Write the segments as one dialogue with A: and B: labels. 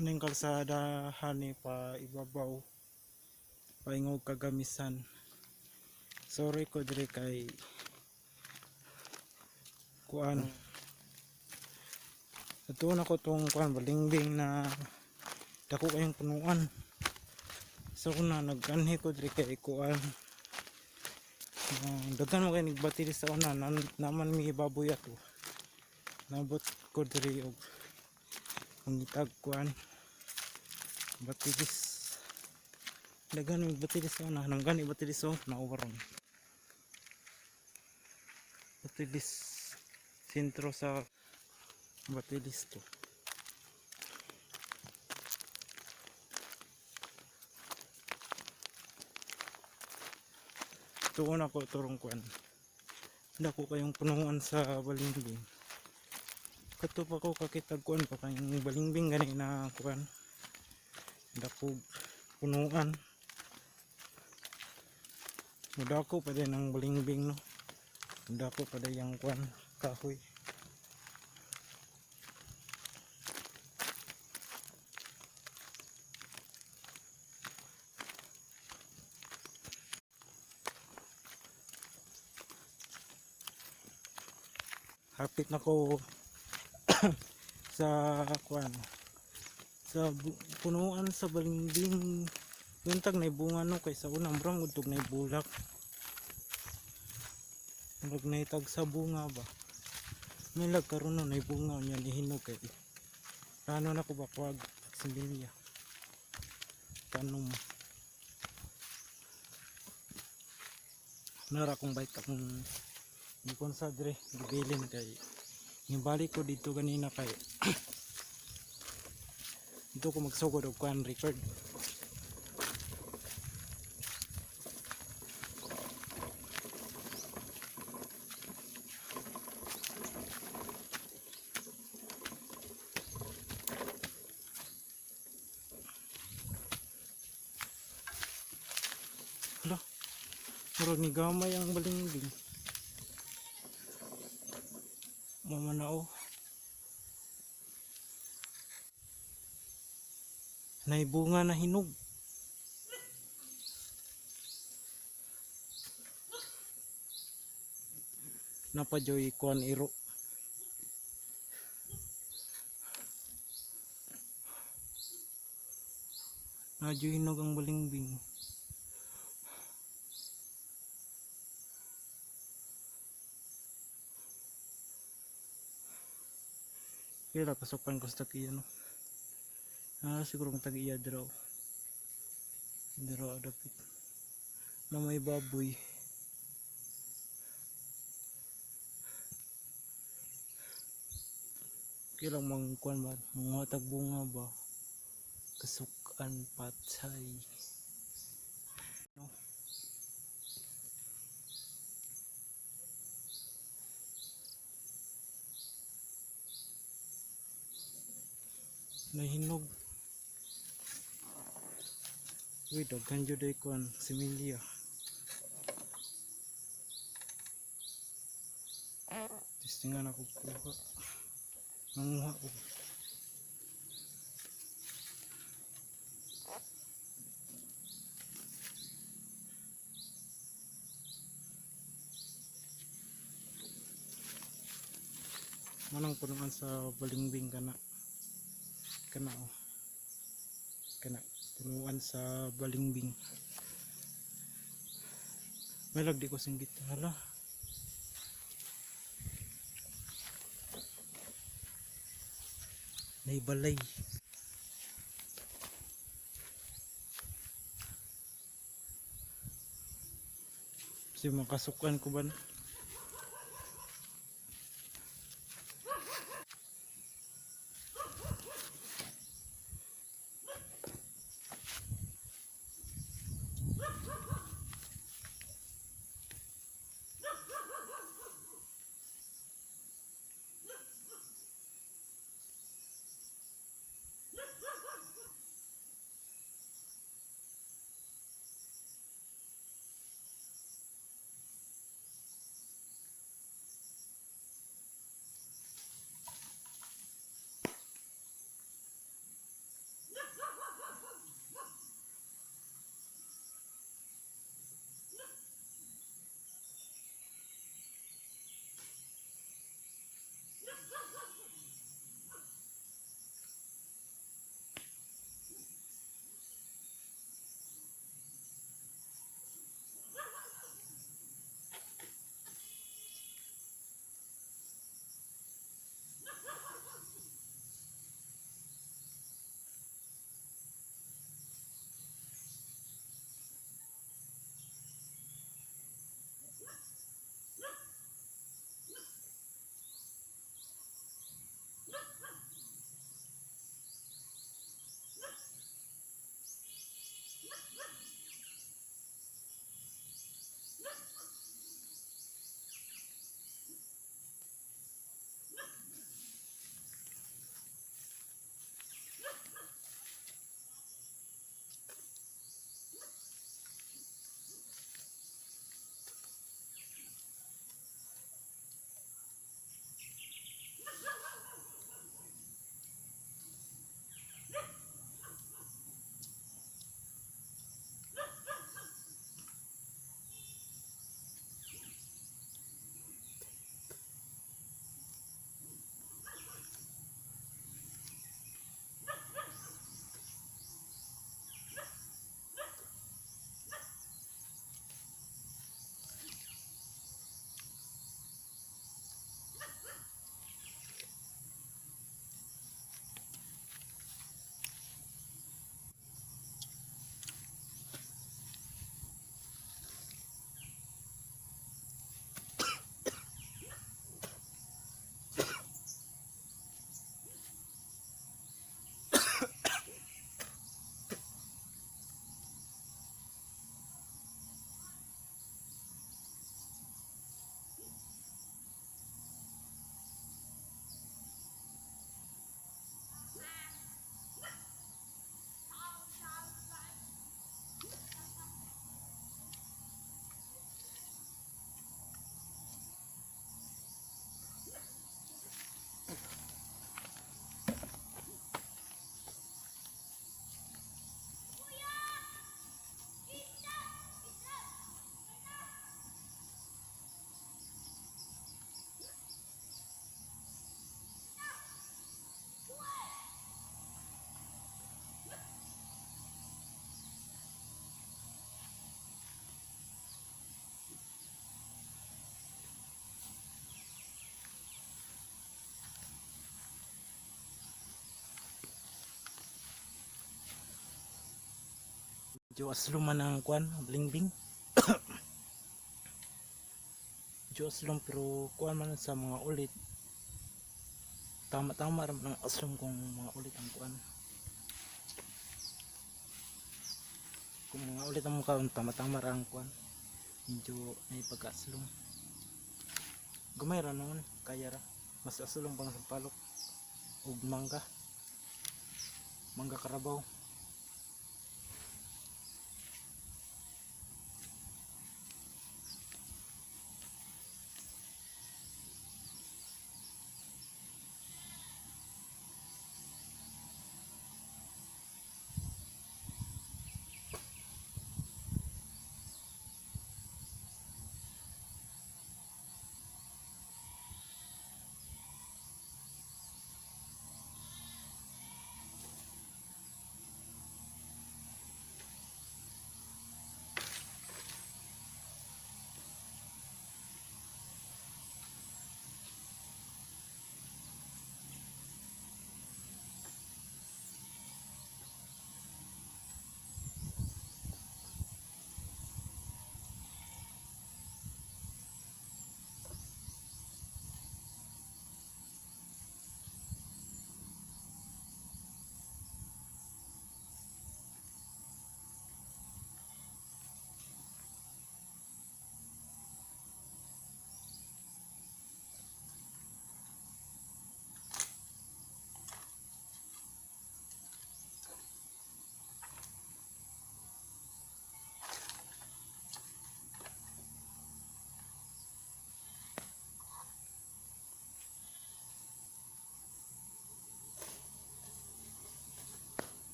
A: Ning kalsada hani pa ibabaw paingog Kagamisan. Sorry ko diri kay kuan. Ito na ko tong kuan balingbing na dako kayong punuan. So una nag-anhi ko diri kay kuan. Daghan mo kay nagbatili sa una nan, naman mi baboy ato. Nabot ko diri og mangitag kuan batilis. Daghan mo batilis sa una, nang gani batilis oh nauwaron. Batilis sentro sa Batilis to. Tuon ako turong kuan. Dako kayong punuan sa balingbing. Kato pa ko kakitag kuan pa kayong balingbing gani na kuan. Dako punuan. Mudako pa din ang balingbing no. Dako pa din ang kuan kahoy. Hapit na ko sa kuan sa punuan sa balingbing. Yuntag na bunga no kay sa unang murang udtog na bulak. Murag naitag sa bunga ba. May lag karon no nay bunga niya ni hinog kay plano na ko ba kuwag similya. Tanom. Nara akong bike akong gikon sa dire gibilin kay nibalik ko dito ganina kay dito ko magsugod og kuan record. Hala, murag ni gamay ang balingbing. Mama na oh. Nay bunga na hinog. Napajoy kuan iro. Nadyo hinog ang balingbing. Kaya pasukan ko sa tag-iya no. Ah, siguro kung tag-iya draw. Draw dapit. Na may baboy. Kaya lang mang kuan ba, mga tagbunga ba. Kasukan patay. No. Nahinog. Uy, daghan jud ay kuan similya. Testingan ako kuha. Nanguha ko. Manang punuan sa balingbing kana. Kana oh. Kana punuan sa balingbing. May lagdi ko singgit. Hala. Naibalay. Kasi makasukan ko ba na? Medyo aslom man ang kuan, blingbing. Medyo aslom pero kuan man sa mga ulit. Tama-tama ra man ang aslom kung mga ulit ang kuan. Kung mga ulit ang mukha, tama-tama ra ang kuan. Medyo may pagka-aslom. Gamay ra noon, kaya ra. Mas aslom pang sampalok ug mangga. Mangga karabaw.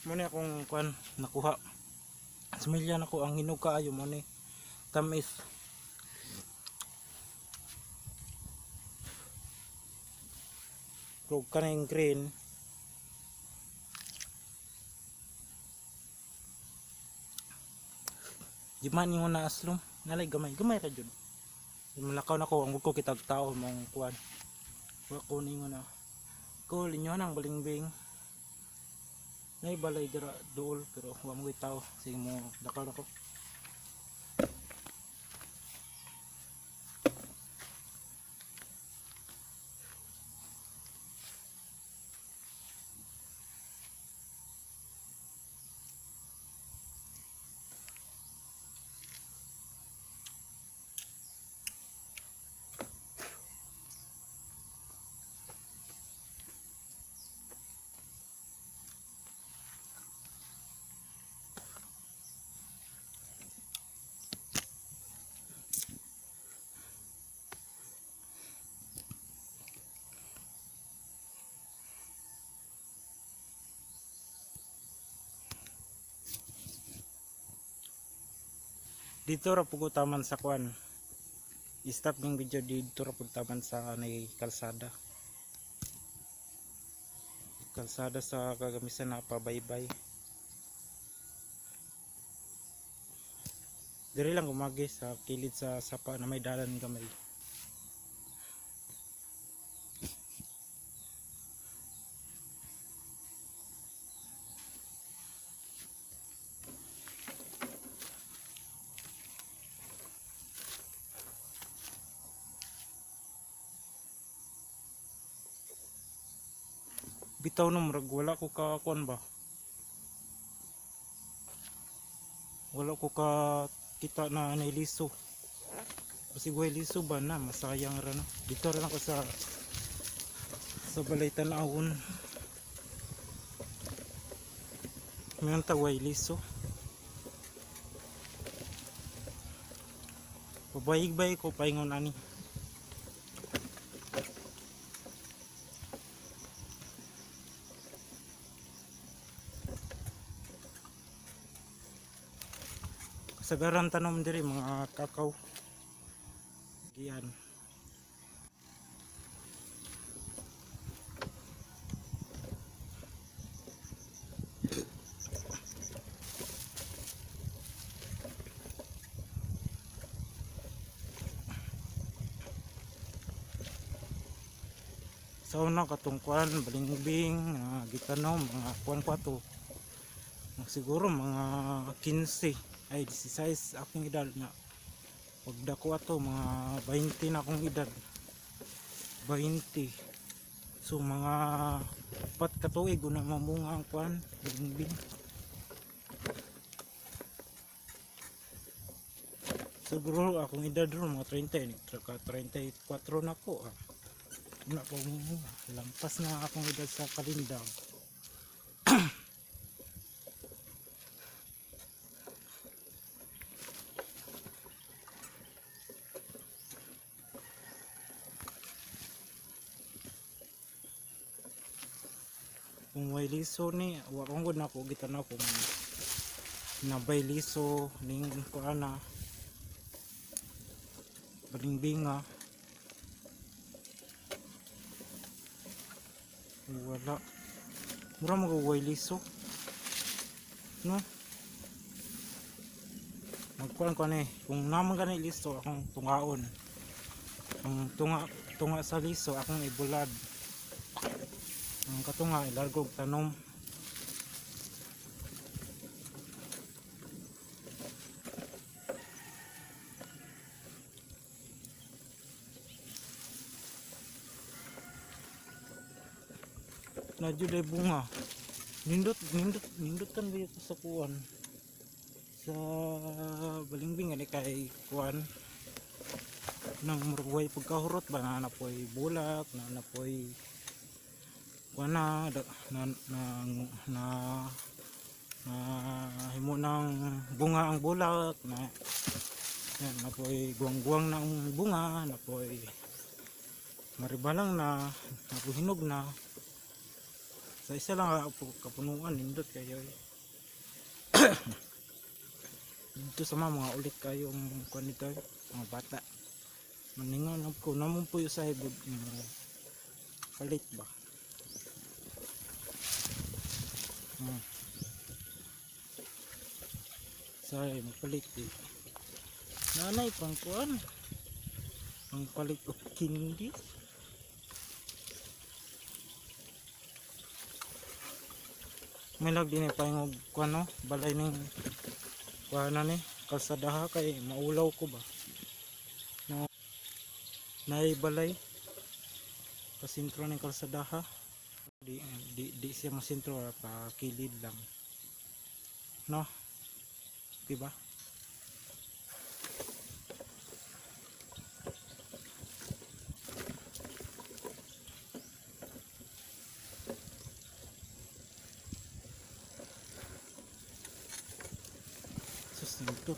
A: Muna akong kuan nakuha. Similya nako ang hinog kaayo mo ni tamis. Pero kaning green di man ingon na aslom, nalay gamay, gamay ra jud. Mulakaw nako ang ko kitag tao mong kuan. Wa ko ningon na. Ko linyo nang balingbing. Nay balay dira duol pero wa mo tao sige mo lakaw nako. Dito ra pud ko taman sa kuan. I-stop yung video dito ra pud taman sa anay kalsada. Kalsada sa kagamisan na pabaybay. Diri lang gumagi sa kilid sa sapa na may dalan gamay. Bitaw no murag wala ko ka kuan ba. Wala ko ka kita na nailiso. Kasi way liso ba na masayang ra no. Dito ra lang ko sa balay tan-awon. Mayon ta way liso. Pabayig-bayig ko paingon ani. Sagaran tanom diri mga kakao. Giyan. Sa una katong kuan balingbing gitanom mga kuan pa to. Siguro mga 15 ay 16 akong edad na. Pagdako ato mga 20 na akong edad. 20. So mga 4 ka tuig una mamunga ang kuan balingbing. Siguro akong edad ron mga 30, ka 34 na ko ah. Wala pa mamunga. Lampas na akong edad sa kalindag. Kung way liso ni, wa kong gud nako gitanaw kung nabay liso ning kuana balingbinga. Wala, mura mga way liso, no? Magkuan ko ni, kung naman gani liso, akong tungaon ang tunga, tunga sa liso akong ibulad, ang katunga ilargog tanom. Na jud ay bunga. Nindot, nindot, nindutan ba ito sa kuan, sa balingbing ani kay kuan nang murag pagkahurot ba na napoy bulak na napoy kuan na na na na, na himo ng bunga ang bulak na yan, napoy guwang-guwang na ang bunga, napoy maribalang na, napoy hinog na sa isa lang kapunuan. Nindot kayo eh. Dito sa mga ulit kayo ang kuan nito eh, mga bata maningaw na ko namon po yung sa ibog palit ba. Sorry, magpalit eh. Nanay, pang kuan. Pang palit og candy. May lag din eh, paingog kuan no? Balay ning kuan na ni. Kalsadaha kay maulaw ko ba. No. Nay balay. Pasintro ng kalsadaha. Di siya masintro, ah, pa kilid lang. No? Diba? Sus, nito.